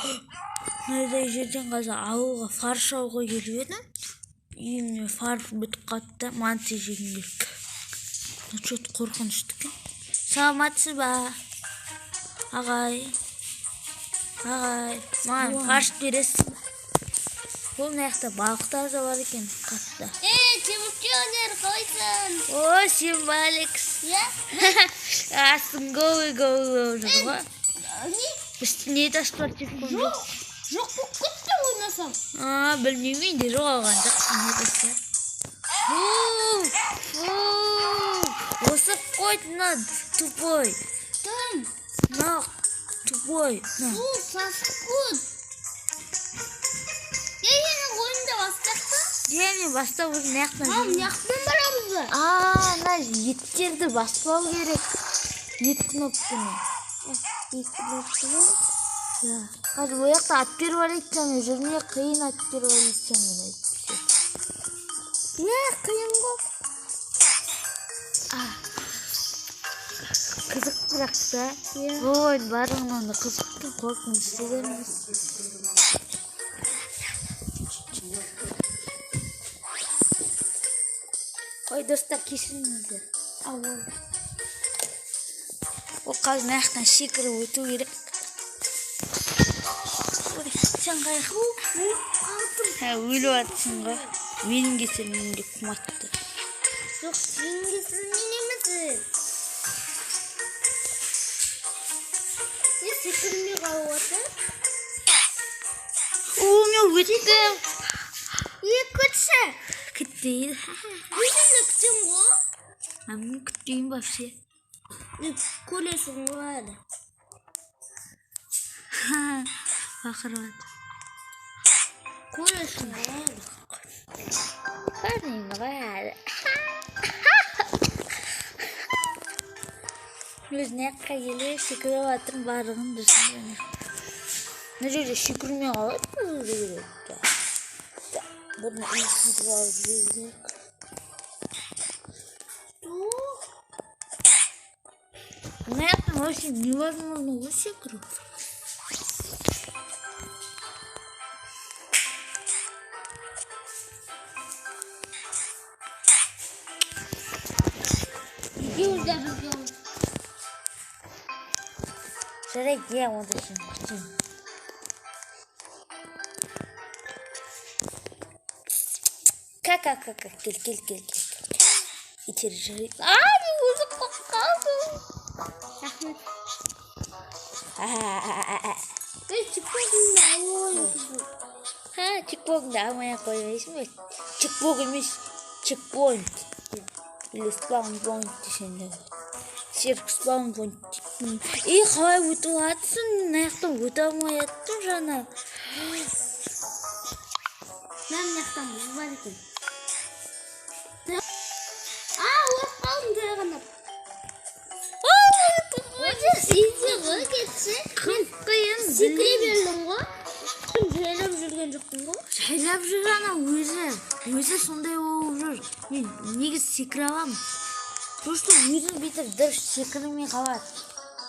Мынадай жерден қазір ауылға фарш алуға келіп едім. Үйімде фарш бітіп қалды да, манты жегім келіп. Что-то қорқынышты екен. Саламатсыз ба? Ағай. Ағай, маған фарш бересіз ба? Ол мына жақта балықтар да бар екен қатты. Ей, темірші, қалайсың? О, сен ба, Алекс? Иә? Астың голый голый болып жүр ғой. Не? Үстінде тас бар телефон Жоқ, жоқ болып кетті ойнасам. А, білмеймін, менде жоғалған жоқ. Не тастар? Фу, фу, осып қойды мына тупой. Кім? Мына тупой. Мына. Фу, сасық көт. Ей, енді ойынды бастақ та? Е, мен бастап уже мына жақтан А, жүрмін. мына жақтан барамыз ба? А, мына еттерді баспау керек. Ет кнопканы. Ет кнопканы? Иә. Қазір ол жақта от перволициямен жүрме қиын, от перволициямен әйтпесе. Не, қиын ғой. А. Қызық бірақ та. Иә. Бұл ойын барлығынан да қызық екен, қорқынышты да емес. Ой, достар, кешіріңіздер. Ауыл. Ол қазір мына жақтан секіріп өту керек. Ой, сен қай жаққа? Ә, өліп жатсың ғой. Менің кесірімнен деп кім айтты? Жоқ, сенің кесіріңнен емес. Не секірмей қалып отыр? О, мен өттім. Е, күтші. Күтпейді. Мен сені күтемін ғой. А мен күтпеймін вообще. Не, көресің ғой әлі. Бақырып жатыр. Көресің ғой әлі. Көрмеймін ғой әлі. Өзіне жаққа келе секіріп жатырмын, барлығын дұрыс. Мына жерде секірмей қалады, бұл жерде. Бұны үлкейтіп алып жүру керек. Мына жақтан вообще невозможно ғой секіру. Екеуміз де бірге ойнайық. Жарайды, иә, онда сен күтемін. Ка, ка, ка, ка, кел, кел, кел, кел. Итер жарайды. А, мен өзім қорқып қалдым. Рахмет. А-а-а-а. Ей, чекпогыңды алып. Ха, чекпогыңды алмай ақ қоймайсың ба? Чекпог емес, чекпоинт. Или спаунпоинт десең де болады. Серік спаунпоинт дейтін. Ей, қалай өтіп жатсың? Мына жақтан өте алмай жаттым жаңа. Мына жақтан мұз бар екен. А, өліп қалдым тайғанап. Изи ғой кетші. Қым қиын. Секіре бердім ғой. Мен жайлап жүрген жоқпын ғой. Жайлап жүр ана өзі. Өзі сондай болып жүр. Мен негізі секіре аламын. Просто өзім бүйтіп дұрыс секірмей қалады.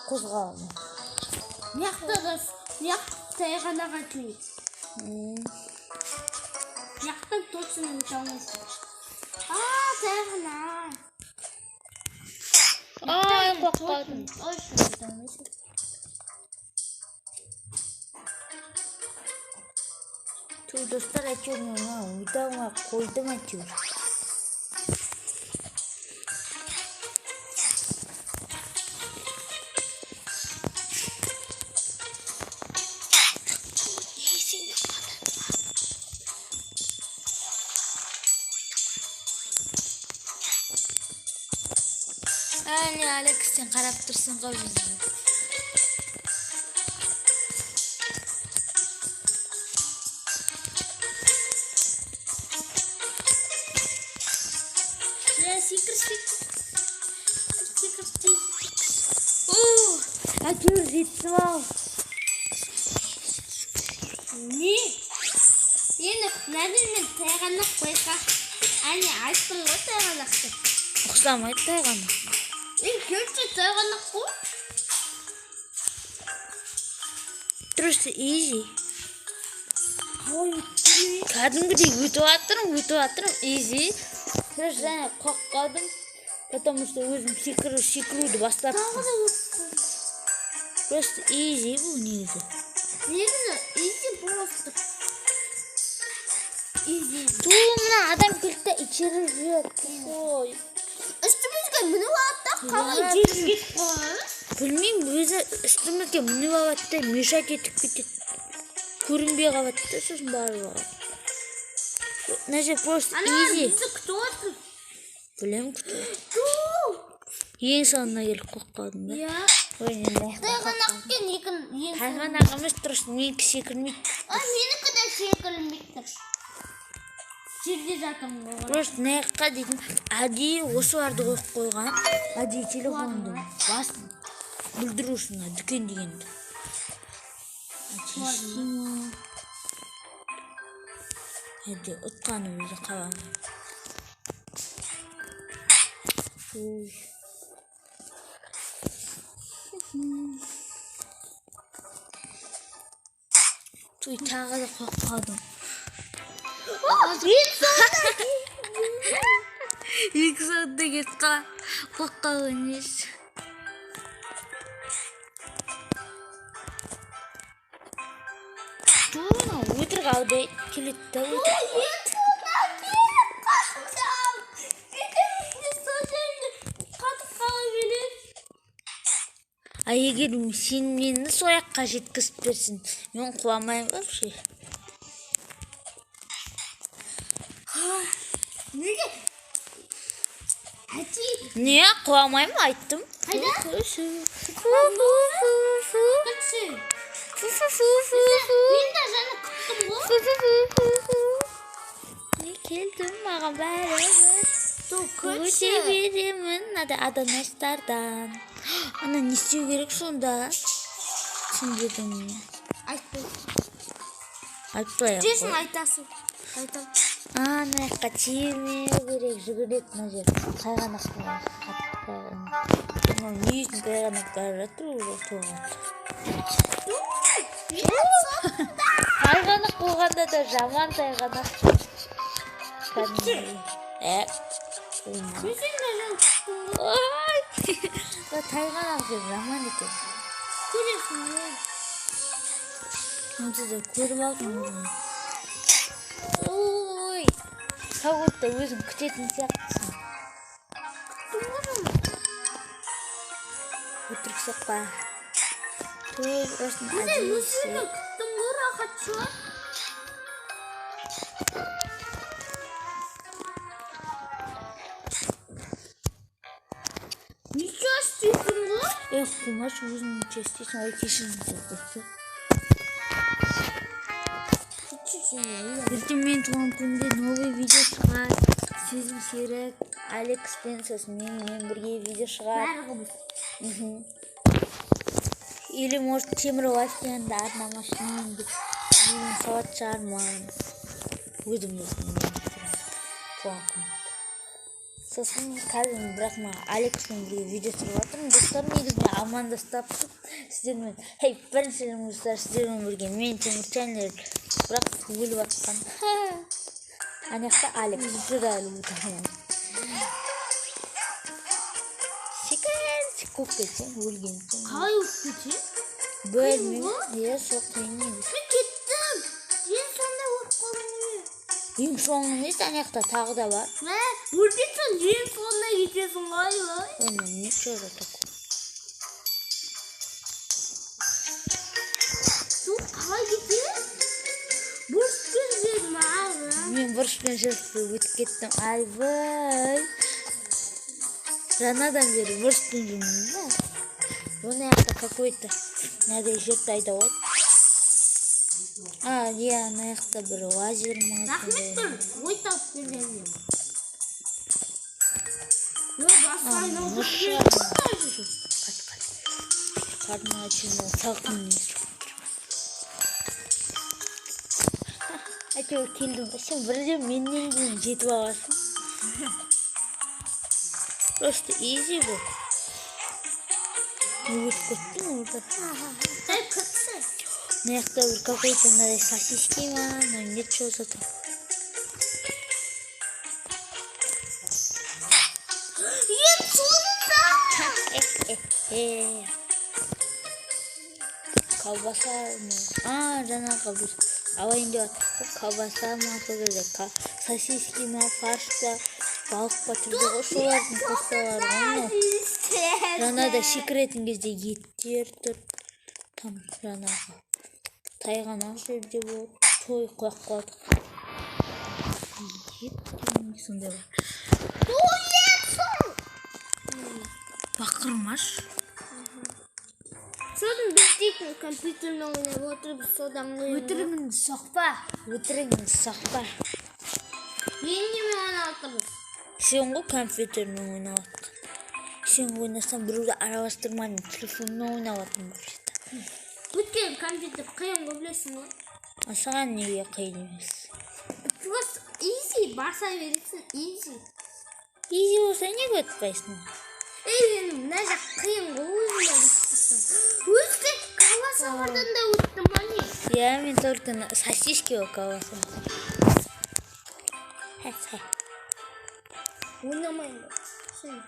Қозғалмай. Мына жақта да, мына жақта тайғанаға дейін. Мына жақтан точно өте алмайсың. А, тайғана. Ай, қорқып қалдым. Точно өте алмайсың. Ту, достар, әйтеуір мен мына өте алмай қойдым әйтеуір. Әне, Алекс, сен қарап тұрсың ғой бізді. Иә, секір, секір. Секір, секір. О, әйтеуір жетіп ал. Не? Енді мына мен тайғанақ байқа. Әне, айттым ғой тайғанақты. Ұқсамайды тайғанақ. Ей, келші тайғанақ қой. Просто изи. Кәдімгідей өтіп жатырмын, өтіп жатырмын, изи. Короче, жаңа құлап қалдым, потому что өзім секіруді бастап. Тағы да өтіп. Просто изи бұл негізі. Негізі изи просто. Изи. Ту, мына адам келді да итеріп жіберді. Ой. Үстімізге мініп алады да, қалай Иә. жерге кетіп қалады? Білмеймін, өзі үстімізге мініп алады да, мешать етіп кетеді. Көрінбей қалады да сосын барлығы. Мына жер просто Ана изи. бізді күтіп отыр. Білемін, күтіп. Ту. Ең соңына келіп құлап қалдым да. Иә. Ой, не. Тайғанақ екен екі ең. Тайғанақ емес, дұрыс, менікі секірмейді. Ай, менікі де секірмейді. Жерде жатырмын ғой. Просто мына жаққа дейтін әдейі осыларды қойып қойған. Әдейі телефонды басын бүлдіру үшін мына дүкен дегенді. Әдейі. Әдейі ұтқанымызды қаламын. Ой. Туй, тағы да құлап қалдым. Ең соңында. 2 сағатта кетіп құлап қалған несі. Ту, мынау өтірік алдай келеді да өтірік. Ең соңында келіп қалдым. Екеуміз де сол жерде қатып қала береміз. А егер сен мені сол жаққа жеткізіп берсең, мен құламаймын вообще. Неге? Әти, Не, құламаймын айттым. Қайда? Фу, фу, фу. Күтші. Фу, фу, фу, фу, фу. Мен де жаңа күттім ғой. Фу, фу, фу, фу, фу. Не келдім, маған бәрібір. Ту, Өте беремін ада ананастардан. Ана не істеу керек сонда? Түсінбедім мен. Айтпай. Айтпай ақ Күтесің, қой. айтасың. Айтам. Ана жаққа тимеу керек, жүгіреді мына жер. Тайғанақ қатты. Мынау не үшін тайғанақ бара жатыр уже тоған. Тайғанақ болғанда да жаман тайғанақ. Кәдімгідей. Ә, Мен сені де жаңа күттім ғой. Ай! Мына тайғанақ жер жаман екен. Көресің ғой. Онсыз да көріп алдым өзім. Ой, как будто өзің күтетін сияқтысың. Күттім ғой жаңа. Өтірік соқпа. Той, осыны Мен әдейі өзімді күттім ғой, рахат шығар. Ничего істейсің ғой? Ей, қумаш, өзің ничего істейсің. Ой, кешіріңіздер, достар. Ертең менің туған күнімде новый видео шығады. Сезім Серік, Алекспен, сосын менімен бірге видео шығады. Барлығымыз. Мгм. Или может, Темір Лайфтен да арнама шынымен деп менің салатын шығармын. Өзім өзім туған күнімді. Сосын қазір бірақ мен Алекспен бірге видео түсіріп жатырмын. Достар, негізінде амандастаппыз сіздермен. Хей, бірінші достар, сіздермен бірге мен Темір Ченнел, бірақ өліп жатқан. Ана жақта Алекс жүр әлі өте алмай. Секір көп кетсең, өлгенсің. Қалай өтіп кетеді? Білмеймін. Иә, сол қиын негізі. Мен кеттім. Ең соңында өліп қалдым ғой. Ең соңы емес, ана жақта тағы да бар. Мә, өлген соң ең соңына кетесің ғой, ой. Ой, ну ничего же такого. Су қалай кетеді? Бұрышпен жүрдім, ағам. Мен бұрышпен жүріп өтіп кеттім. Айбай. Жаңадан бері бұрышпен жүрмін ба? Мына жақта какой-то мынадай жерді айдап алды. А, иә, ана жақта бір лазер ма? Рахмет, Сондай. бір ой тауып бергеніне. Ой, басқа айналып Мұш жүрген. Қат, қат. Қарның ашуына салқын не шығып тұр. Әйтеуір келдім. Сен бірден менен кейін жетіп аласың. Просто изи бұл. Мен өтіп кеттім уже. Сен күтсің. Мына жақта бір какой-то мынадай сосиски ма, мына не что за там. Ең соңында. Э, колбаса ма? А, жаңағы біз алайын деп жатырмық қой, колбаса ма, сол кезде сосиски ма, фарш па, балық па тұрды ғой, солардың қоспалары ғой мынау. Жаңағыдай секіретін кезде еттер тұр там, жаңағы тайғанақ жерде болады, той қойып қояды, ет деген сондай бар. Бақырмашы. Сосын біз дейтін компьютермен ойнап отырып, содан ойнап. Өтірігіңді соқпа, өтірігіңді соқпа. Мен немен ойнап отырмыз? Сен ғой компьютермен ойнап жатқан. Сен ойнасаң, біреуді араластырма, мен телефонмен ойнап жатырмын вообще-то. Өйткені компьютер қиын ғой, білесің ғой. А саған неге қиын емес? Просто изи баса бересің, изи. Изи болса, неге ұтпайсың? Ей, енді мына жақ қиын ғой, өзің де. Өтті, колбасалардан да өттім ма, не? Иә, мен только сосиски ғой, колбаса. Хе. Ойнамаймын. Сен.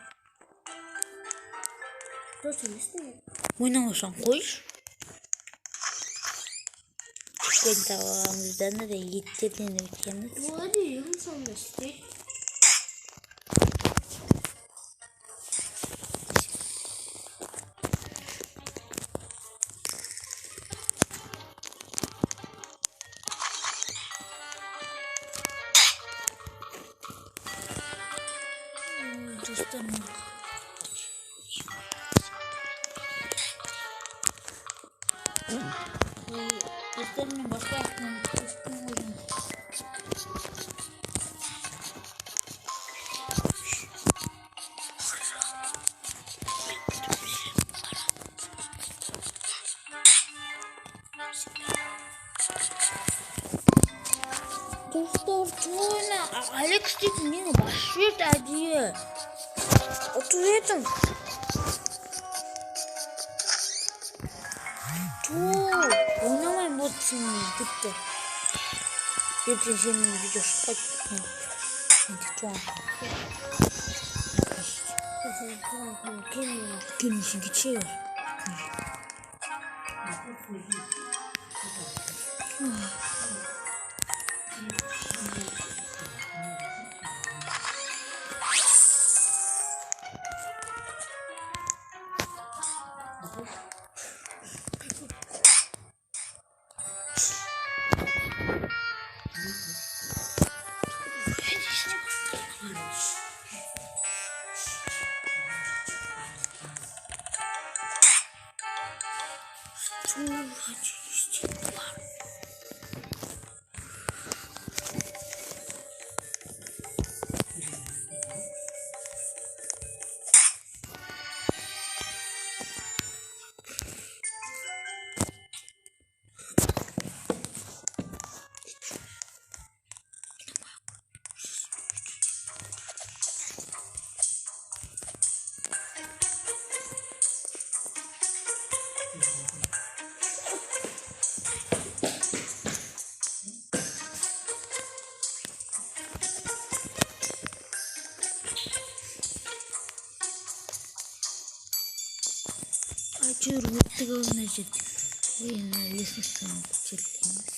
Дос емеспін мен. Ойнамасаң, қойшы. Чекпоинт аламыз да, мынадай еттерден өтеміз. Вроде ең соңында істейді. Достар, мен ой, достар, мен басқа жақтан өттім ғой. Достар, ойна Алекс дейтін мені басып жіберді әдейі. Ұтып едім. Ту, ойнамаймын, болды, сенімен бітті. Ертең сенімен видео шықпайды. Менде туған. Келмесең, кете бер. Ту, қанша істейді бар. Әйтеуір өттік ау мына жерде. Ой, мына лестницаны көтерілеміз.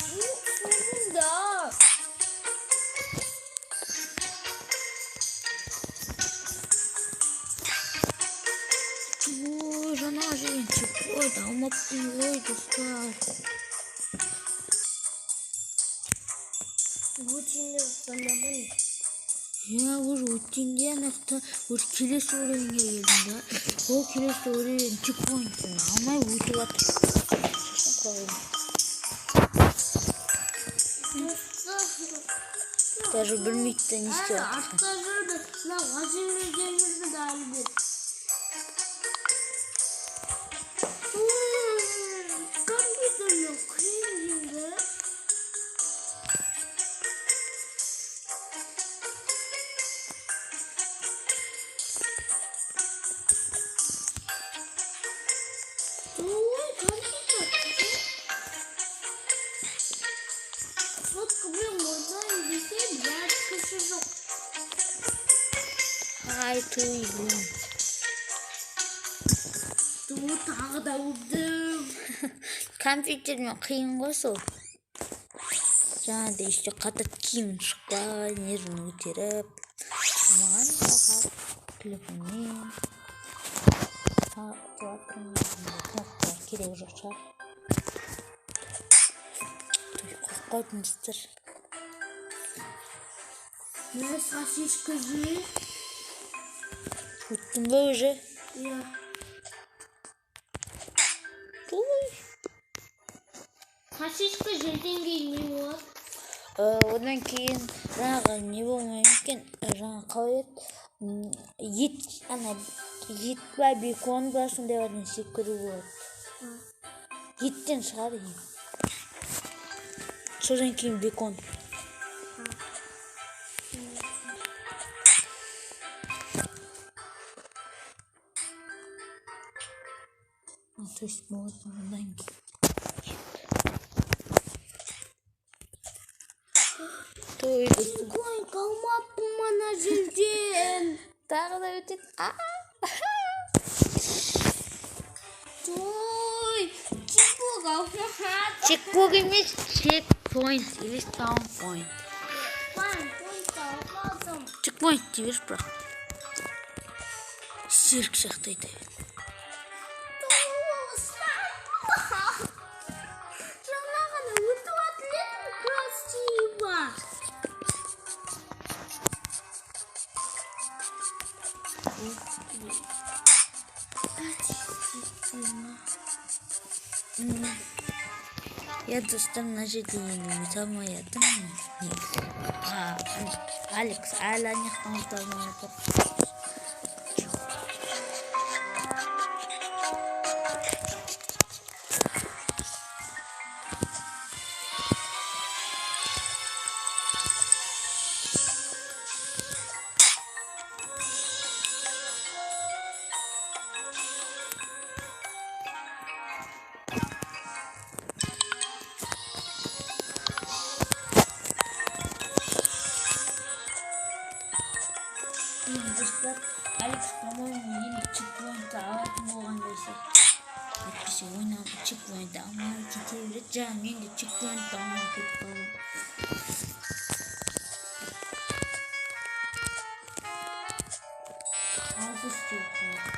Соңында. Ту, жаңа жерден чекпоинт алмаппын ғой, достар. Өтейін деп жатқанда ма, не? Иә, уже өткенде ана жақта уже келесі уровеньге келдім да. Ол келесі уровень чекпоинтін алмай өтіп жатыр. Сосын қойдым. Даже білмейді да не істеп Әлі жатқанын. артта жүрді. Мына ғажимерде жүрді да әлі де. Компьютермен қиын енді. Ту. Ты, блин. Тағы да өлдім. Компьютермен қиын ғой сол. Жаңағыдай еще қатты киім шықпай, нервін көтеріп. Маған рахат телефонмен. Кнопкалар керек жоқ шығар. Қорқып қалдым, достар. Мә, сосиска же. Өттің бе уже? Иә. Ой. Сосиска жерден кейін не болады? Одан кейін жаңағы не болмай ма екен, жаңағы қалай еді, ет, ана ет па, бекон ба, сондайлардан секіру болады. Еттен шығар ет. Содан кейін бекон. То есть болады одан кейін. Той, достар. Қой, қалмаппын ана жерден. Тағы да өтеді. Той, чекпоинт алмадым. Чекпоинт емес, чекпоинт или спаунпоинт. Спаунпоинт алмадым. Чекпоинт дей берші бірақ. Цирк сияқты айта бер. Жаңа ғана өтіп жатыр едім, красиво. Иә, достар, мына жерде енді өте алмай жатырмын негізі. Алекс әлі ана жақтан өте алмай жатыр. Достар, Алекс, по-моему, енді чекпоинтті алатын болғандай сияқты. Әйтпесе ойнап чекпоинтті алмай кете береді. Жаңа мен де чекпоинтті алмай кетіп қалдым. Алты істеу қалды.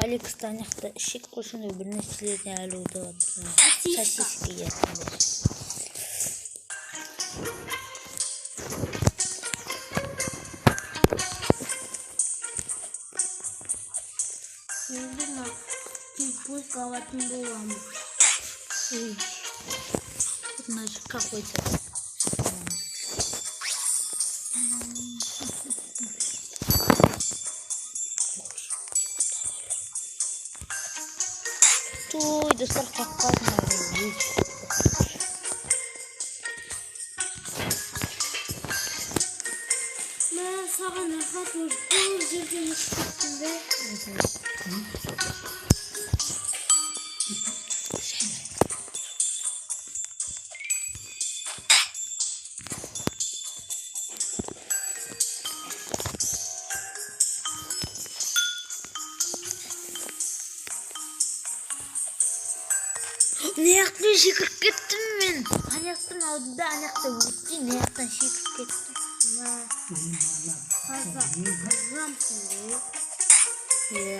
Алекс ана жақта ішек қой, сондай бір нәрселерден әлі өтіп жатыр. Сосиска иә, сондай. Енді мына чекпоинт алатын боламын. Ой, мына жер какой-то. Той, достар, қалып қалдым. Мә, саған рахат, бұл жерден өтіп кеттім бе? Мына жақтан секіріп кеттім мен. Ана жақтан алдында, ана жақта өтті, мына жақтан секіріп кеттім. Мә, қазақ азамсың ғой. Иә.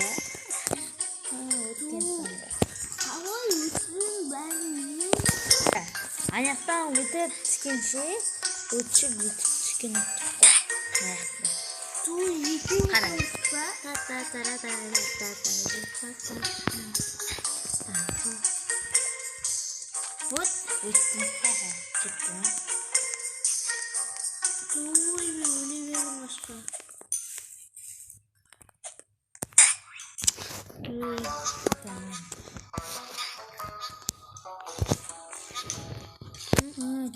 Өткен сонда. Қалай өттің бәрін? Ана жақтан өтіп түскенше, өтіп өтіп түскен өттік қой. Мына жақтан. Той, екеуі Қара. па? Та-та-та-та-та-та-та-та-та. Вот, өттім. Ха-ха, кеттім. Той, мен өле бердім басқа. Той,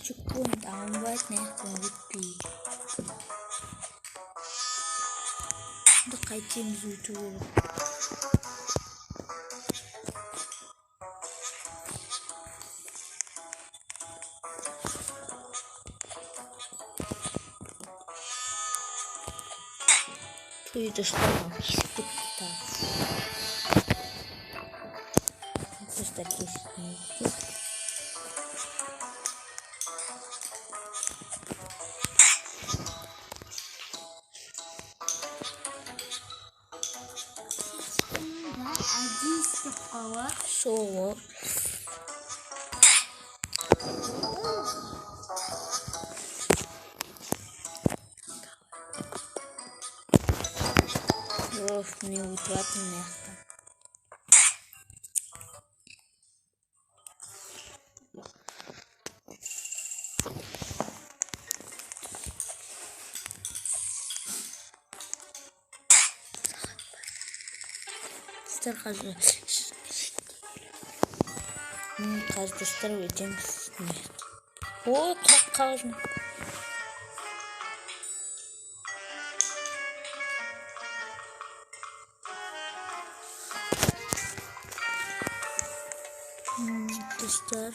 Чекпоинт алынбайды, мына жақтан өтпей. Енді қайтеміз, өту керек. Той, достар, кесіп кетті тағы. Достар, кесіп. Один істеп қалады. Сол. Оф, міне, өтіп жатырмын мына жақтан. Достар, қазір, міне, қазір, достар, өтеміз мына жақтан. Ой, құлап қалдым. Достар.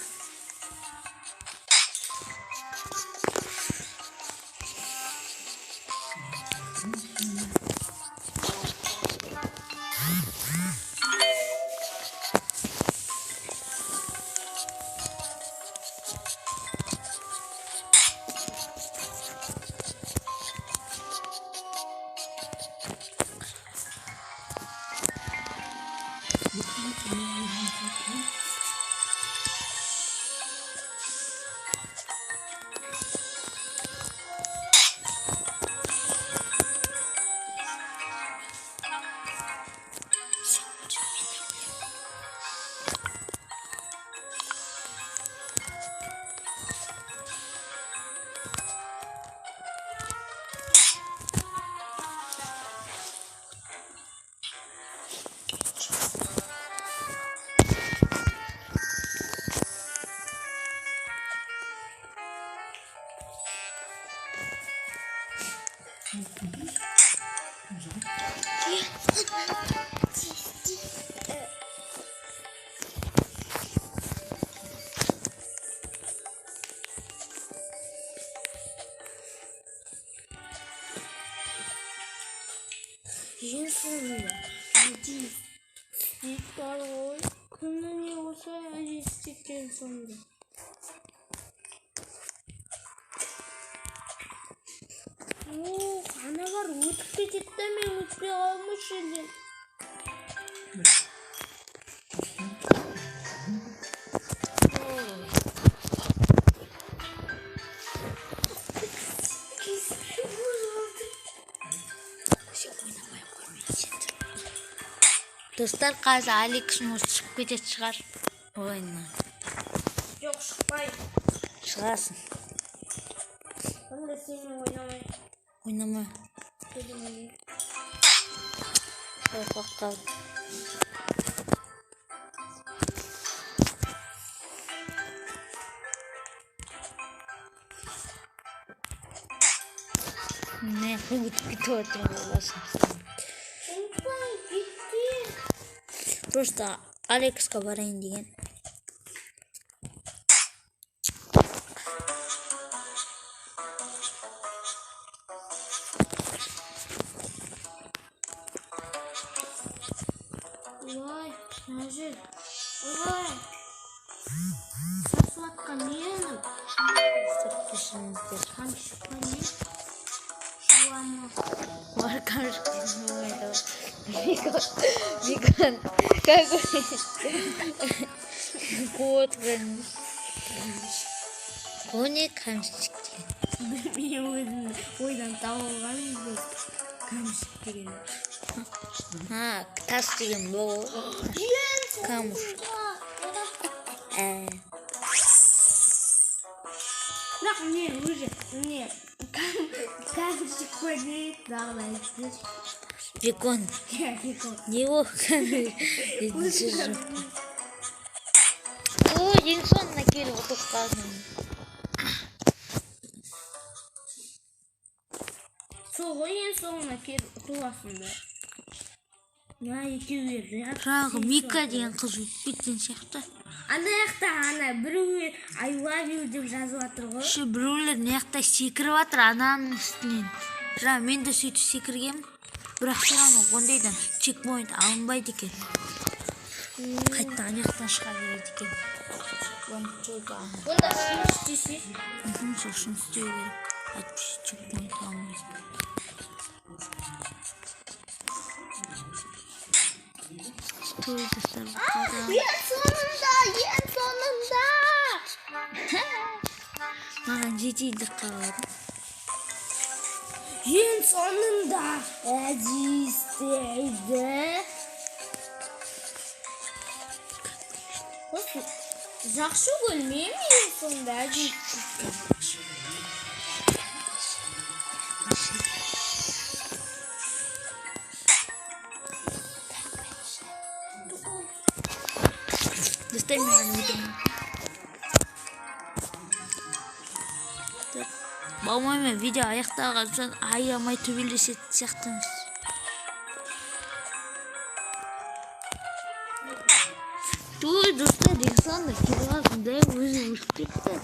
Ең соңында один істейік бар ғой. Күніне осы один істеген соңында. О, аналар өтіп кетеді да, мен өтпей қаламын осы жерден. Сен ойнамай қоймай, сен тұр. Достар, қазір Алекс может шығып кететін шығар ойыннан. Жоқ, шықпайды. Шығасың. Онда сенімен ойнамаймын. Ойнама. Өзім ойнаймын. Ой, құлап қалдым. Не, өтіп кетіп жатырмын ғой басым. Опа, кетті. Просто Алексқа барайын деген. Ой, мына жер. Ой. Сасып жатқан не анау? Достар, кешіріңіздер. Камшық па, не? Жылама. Бар, камшық деген болмайды ғой. Бекон, бекон, какой кот. О, не камшық деген? Мен өзім ойдан тауып алғаным бұл. Камшық деген. А, тас деген бұл. Камушек. Бірақ не уже не камшық қой не тағы да айтты. Бекон. Иә, бекон. Не ол? Ой, ең соңына келіп ұтылып қалдым. Сол ғой, ең соңына келіп ұтыласың да. Мына екеуі ряд. Жаңағы Мика деген қыз өтіп кеткен сияқты. Ана жақта ана біреуі "I love you" деп жазып жатыр ғой. Еще біреулер мына жақта секіріп жатыр ананың үстінен. Жаңа мен де сөйтіп секіргенмін. Бірақ все равно ондайдан чекпоинт алынбайды екен. Қайтадан ана жақтан шыға береді екен. Оны только ана. Онда шын істесе. Сол үшін істеу керек. Әйтпесе чекпоинт алынбайсың. Той, достар, қалды. Ең соңында, ең соңында. Маған жетейін деп қалады. Ең соңында әдейі істейді. Осы жақсы көрмеймін, ең соңында әдейі істейді. Достар, мен өтемін. По-моему, видео аяқталған соң аямай төбелесетін сияқтымыз. Той, достар, Александр келіп алсын да, өзі өліп кетті.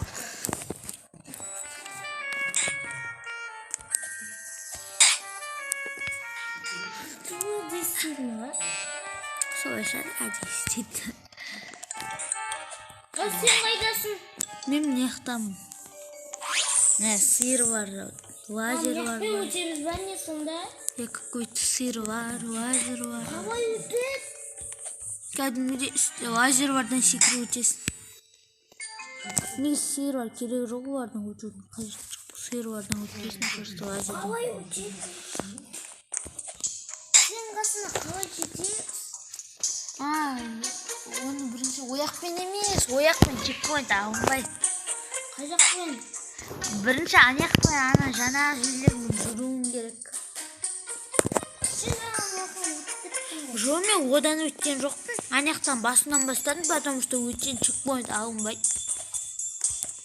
Десең ба? Солай шығар, әдейі істейді. Ал сен қайдасың? Мен мына жақтамын. Міне, сиыр бар, лазер бар. Мына өтеміз ба, не сонда? Иә, какой-то сиыр бар, лазер бар. Қалай өтеді? Кәдімгідей үсті лазер бардан секіріп өтесің. Негізі сиыр бар керегі жоқ, олардан өтудің қажеті жоқ. Сиыр бардан өтпейсің, просто лазерден. Қалай өтеді? Сен қасына қалай жетеміз? А, оны бірінші ояқпен емес, ояқпен чекпоинт алынбайды. Қай жақпен? Бірінші ана жақпен, ана жаңағы жерлермен жүруің керек. Сен жаңа жақпен өтіп кеттің ғой. Жоқ, мен одан өткен жоқпын. Ана жақтан басынан бастадым, потому что өтсең чекпоинт алынбайды.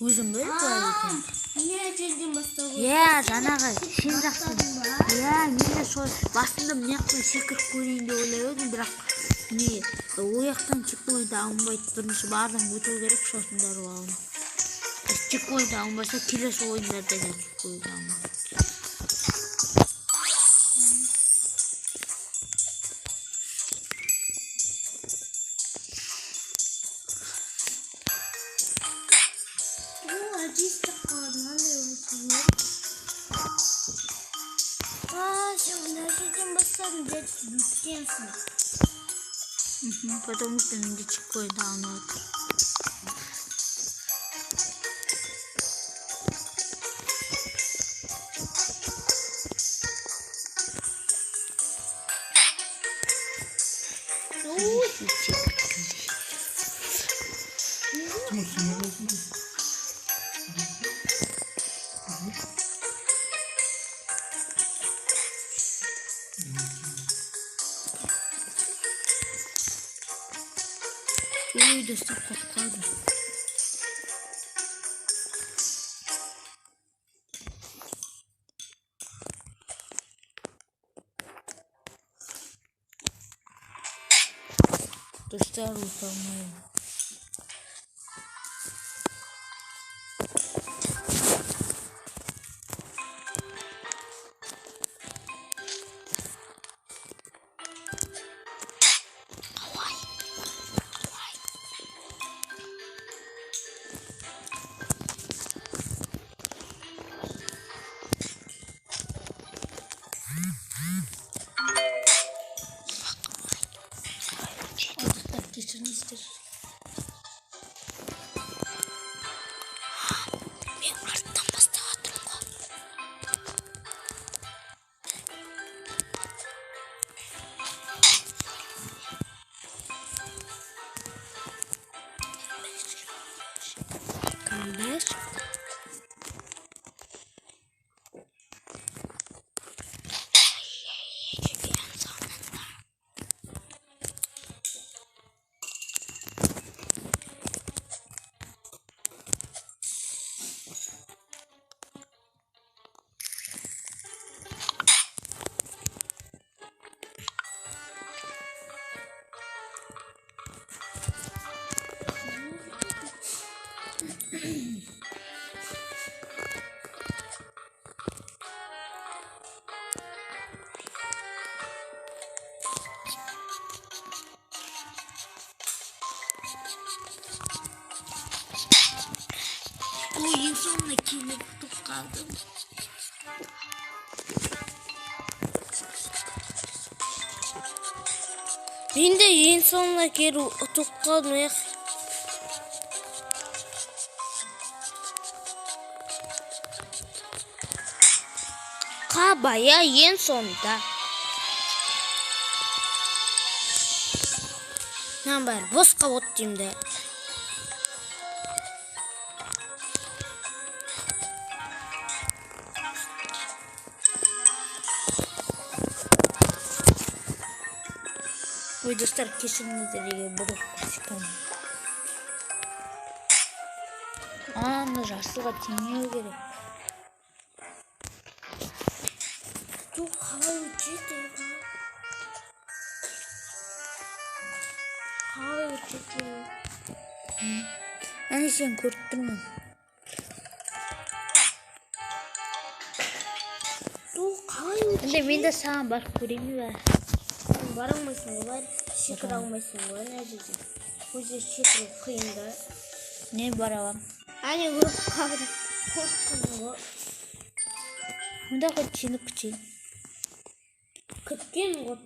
Өзім біліп былай өтемін. Не жерден бастау керек? Иә, жаңағы сен жақтан. Бастадың ба? Иә, мен де сол басында мына жақтан секіріп көрейін деп ойлап едім, бірақ не, ол жақтан чекпоинт алынбайды. Бірінші барлығын өту керек, сосын барып алынады. Чекпоинт алынбаса, келесі ойындарда да чекпоинт алынбайды. О, әдейі істеп қалады, мынандай өтіп. А, сен мына жерден бастадың, дәл өткенсің. Потому что менде чекпоинт алынып отыр. Ой, Тимур, сен не болдың? Ой, достар, қорқып қалдым. Достар, өте алмаймын. Қалай? Қалай? Достар, кешіріңіздер. Ең соңына келіп ұтып қалдым. Мен де ең соңына келіп ұтып қалдым. Эх. Қабая ең соңында. Мынаның бәрі босқа болды деймін де. Ой, достар, кешіріңіздер, егер бұрып көрсетемін. Ана жасылға тимеу керек. Жоқ, қалай өтеді? Қалай өтеді? Әне сен көріп тұрмын. Жоқ, қалай өтеді? Енді мен де саған барып көрейін бе? Бара алмайсың ғой, секіре алмайсың ғой ана жерде. Ол жер секіру қиын да. Не бара аламын. Әне өліп қалдым. Қорықтым ғой. Мында хоть сені күтейін. Күткен ғой.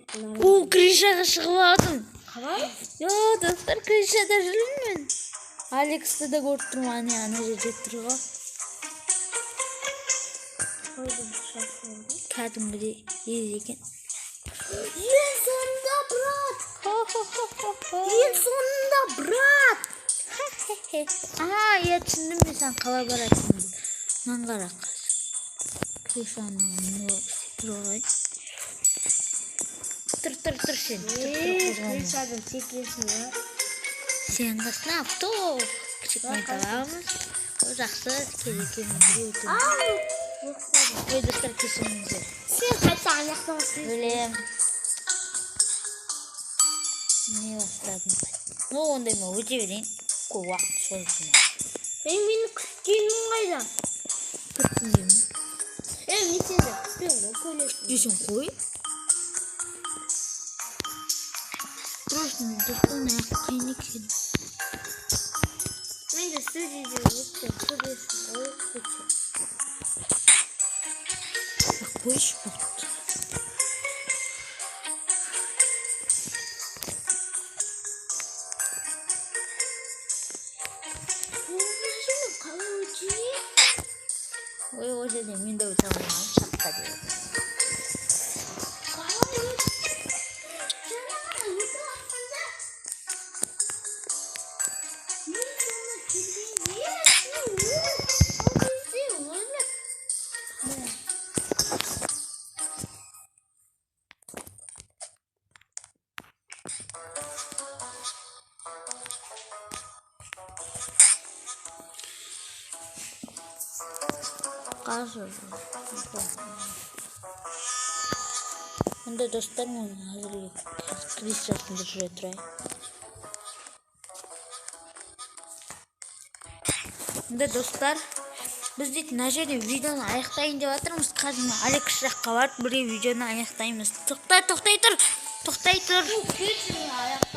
О, крышаға шығып алдым. Қалай? Йо, достар, крышада жүрмін мен. Алексті де көріп тұрмын, әне ана жерде тұр ғой. Кәдімгідей ез екен. Ең соңында, брат! Ең соңында, брат! Ага, иә, түсіндім мен саған қалай баратынымды. Мынаны қара қазір. Крышаны секіріп алайын. Тұр, тұр, тұр сен. Тұр, тұр, қозғалма. Крышадан секіресің, ба? Сен қасына авто чекпоинт аламыз. О, жақсы, кезекені біреу өтеміз. Ой, достар, кешіріңіздер. Сен қайта ана жақтан бастайсың. Білем. Не бастадым? Ну, ондай мен өте берейін. Көп уақыт созып. Ей, мені күткенің қайда? Күттім деймін. Ей, мен сені күтпеймін ғой, көресің. Десең қой. Просто достар, аяқ қиын екен. Мен де сол жерден өттім, көресің ғой, күтсең. Қойшы болды. Қалай өтейін? Ой, ол жерде мен де өте алмаймын, шаққа деп. Қалай өтейін? Жаңа ғана өтіп жатқанда мен соны келгенде, сен өліп, ол кезде өліп. Қазір. Онда достар, мен әзірге крышасында жүре тұрайын. Онда достар, біз дейтін мына жерде видеоны аяқтайын деп жатырмыз. Қазір мен Алекс жаққа барып бірге видеоны аяқтаймыз. Тоқтай, тоқтай тұр. Тоқтай тұр. Кетші, аяқ.